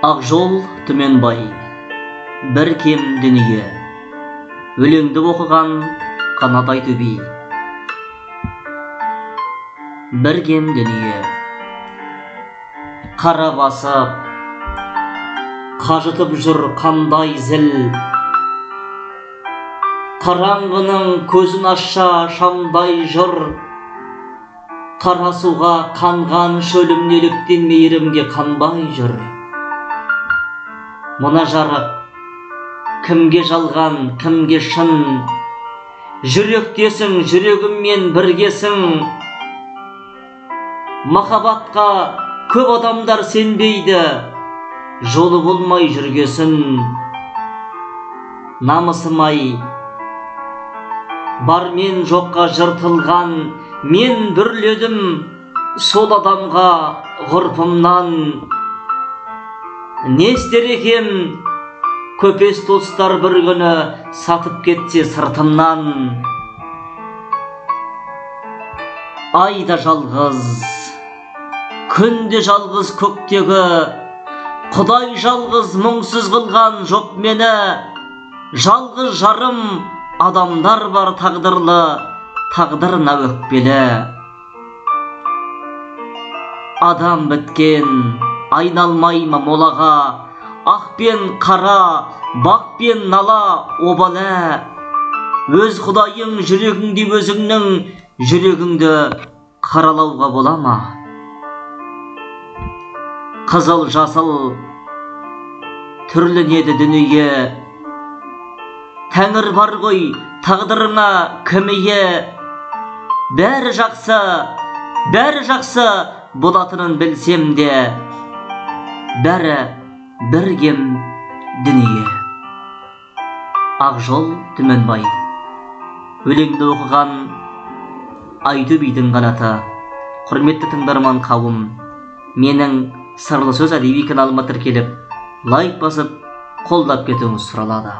Ақжол Түменбай, бір кем дүние. Өлеңді оқыған Қанат Айтөбе. Бір кем дүние. Қара басып, қажытып жүр қандай зіл. Қараңғының көзін ашша шамдай жыр. Қара суға қанған шөлім неліктен мейірімге қанбай жүр. Мына жарық кімге жалған, кімге шын? Жүректесің, жүрегіммен біргесің. Махаббатқа көп адамдар сенбейді, жолы болмай жүргесін. Намысым-ай, бар мен жоққа жыртылған, мен бүрледім сол адамға ғұрпымнан. Не істер екем, көпес достар бір күні сатып кетсе сыртымнан. Ай да жалғыз, күн де жалғыз көктегі, Құдай жалғыз мұңсыз қылған жоқ мені. Жалғыз жарым адамдар бар тағдырлы, тағдырына өкпелі. Адам біткен, айналмай ма молаға, ақ пен қара, бақ пен нала обалы. Өз Құдайың жүрегіңде өзіңнің жүрегіңді қаралауға бола ма? Қызыл жасыл түрленеді дүние, Тәңір бар ғой тағдырыңа кім ие? Бәрі жақсы, бәрі жақсы болатынын білсем де, бәрі бір кем дүние. Ақжол Түменбай. Өлеңді оқыған Айтөбейдің қанаты. Құрметті тыңдарман қауым, менің Сырлы сөз әдеби каналыма тіркеліп, лайк басып, қолдап кетуіңіз сұралады.